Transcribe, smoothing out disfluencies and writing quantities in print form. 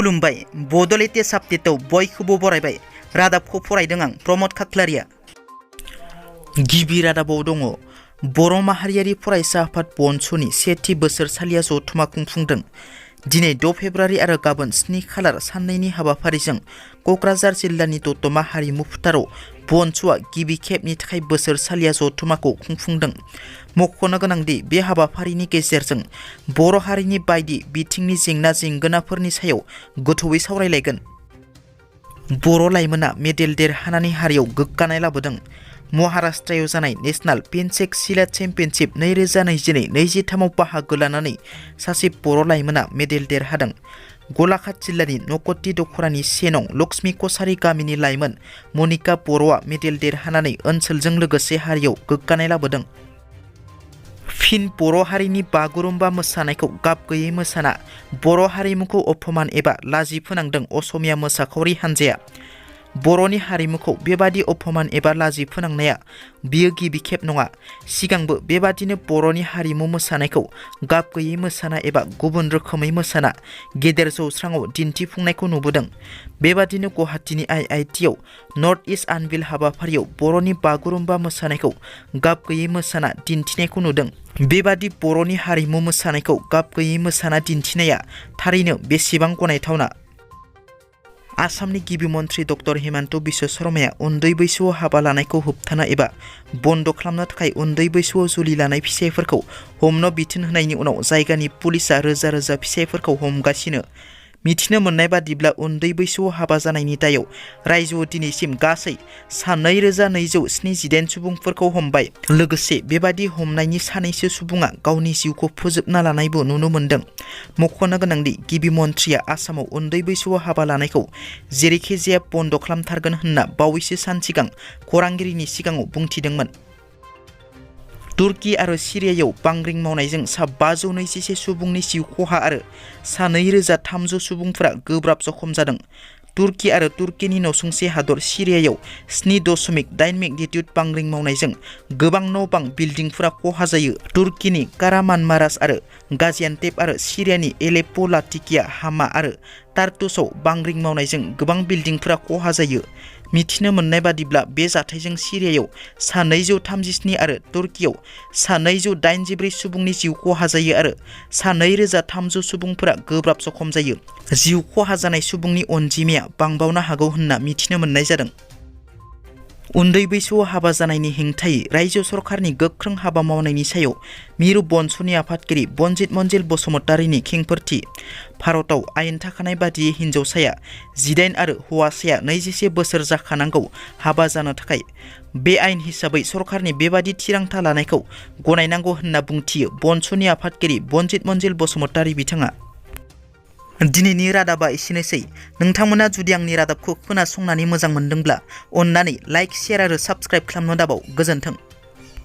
खुलुमबाय बड' लेटेस्ट आपडेटआव बयखौबो बरायबाय। रादाबखौ फरायदों आं प्रमद खाख्लारिया। गिबि रादाबाव दङ बर' माहारियारि फरायसा आफाद ब'नस'नि सेथि बोसोरसालिया जथुमा खुंफुंदों। दिनै 6 फेब्रुवारि आरो गाबोन 7 खालार साननैनि हाबाफारिजों क'क्राझार जिल्लानि दतमा हारिमु फोथाराव ब'नस'आ गिबि खेबनि थाखाय बोसोरसालिया जथुमाखौ खुंफुंदों। मख'नो गोनांदि बे हाबाफारिनि गेजेरजों बर' हारिनि बायदि बिथिंनि जेंना जेंगोनाफोरनि सायाव गोथौयै सावरायलायगोन। बर' लाइमोना मेडेल देरहानानै हारियाव गोग्गानाय लाबोदों। महाराष्ट्रआव जानाय नेशनेल पेनचेक सिलेट चेम्पियनशिप 2022-23आव बाहागो लानानै सासे बर' लाइमोना मेडेल देरहादों। गलाघाट जिल्लानि नकटी दख'रानि 1 नं लक्ष्मी कछारी गामिनि लाइमोन मनिका बर'आ मेडेल देरहानानै ओनसोलजों लोगोसे हारियाव गोग्गानाय लाबोदों। फिन बर' हारिनि बागुरुम्बा मोसानायखौ गाब गैयै मोसाना बर' हारिमुखौ अपमान एबा लाजि फोनांदों असमिया मोसाखावरि हान्जाया। बर'नि हारिमुखौ बेबादि अपमान एबा लाजि फोनांनाया बियो गिबि खेब नङा। सिगांबो बेबादिनो बर'नि हारिमु मोसानायखौ गाब गैयै मोसाना एबा गुबुन रोखोमै मोसाना गेदेर जौस्राङाव दिन्थिफुंनायखौ नुबोदों। बेबादिनो गुवाहाटीनि IITआव नर्थ इस्ट आनबिल हाबाफारियाव बर'नि बागुरुम्बा मोसानायखौ गाब गैयै मोसाना दिन्थिनायखौ नुदों। बेबादि बर'नि हारिमु मोसानायखौ गाब गैयै मोसाना दिन्थिनाया थारैनो बेसेबां गनायथावना। आसामनि गिबि मन्थ्रि डक्टर हिमन्त बिश्व शर्माया उन्दै बैसोआव हाबा लानायखौ होबथानो एबा बन्द खालामनो थाखाय उन्दै बैसोआव जुलि लानाय फिसायफोरखौ हमनो बिथोन होनायनि उनाव जायगानि पुलिसआ रोजा रोजा फिसायफोरखौ हमगासिनो। मिथिनो मोननाय बादिब्ला उन्दै बैसोआव हाबा जानायनि दायाव रायजोआव दिनैसिम गासै 2278 सुबुंफोरखौ हमबाय। लोगोसे बेबादि हमनायनि सानैसो सुबुङा गावनि जिउखौ फोजोबना लानायबो नुनो मोन्दों। मख'नो गोनांदि गिबि मन्थ्रिया आसामाव उन्दै बैसोआव हाबा लानायखौ जेरैखिजाया बन्द खालामथारगोन होनना बावैसो सान सिगां खौरांगिरिनि सिगाङाव बुंथिदोंमोन। तुर्की आरो सिरियायाव बांग्रिं मावनायजों सा 521 सुबुंनि जिउ खहा आरो सा 2300 सुबुंफोरा गोब्राब जखम जादों। तुर्की आरो तुर्कीनि नसुंसे हादर सिरियायाव 7.8 मेग्निट्युड बांग्रिं मावनायजों गोबां न' बां बिल्डिंफोरा खहा जायो। तुर्कीनि कारामानमारास आरो गाजियान्टेप आरो सिरियानि एलेप्पो, लातिकिया, हामा आरो टार्टुसआव बांग्रिं मावनायजों गोबां बिल्डिंफोरा खहा जायो। मिथिनो मोननाय बादिब्ला बे जाथायजों सिरियायाव सा 237 आरो तुर्कीयाव सा 284 सुबुंनि जिउ खहा जायो आरो सा 2300 सुबुंफोरा गोब्राब जखम जायो। जिउ खहा जानाय सुबुंनि अनजिमाया बांबावनो हागौ होनना मिथिनो मोननाय जादों। उन्दै बैसोआव हाबा जानायनि हेंथायै रायजो सरकारनि गोख्रों हाबा मावनायनि सायाव मिरु ब'नस'नि आफादगिरि बनजित मन्जिल बसुमतारीनि खेंफोरथि। भारतआव आयेन थाखानाय बादियै हिन्जावसाया 18 आरो हौवासाया 21 बोसोर जाखानांगौ हाबा जानो थाखाय। बे आयेन हिसाबै सरकारनि बेबादि थिरांथा लानायखौ गनायनांगौ होनना बुंथियो ब'नस'नि आफादगिरि बनजित मन्जिल बसुमतारी बिथाङा। दिनैनि रादाबा एसेनोसै। नोंथांमोना जुदि आंनि रादाबखौ खोनासंनानै मोजां मोनदोंब्ला अन्नानै लाइक, शेयार आरो साबस्क्राइब खालामनो दाबाव। गोजोन्थों।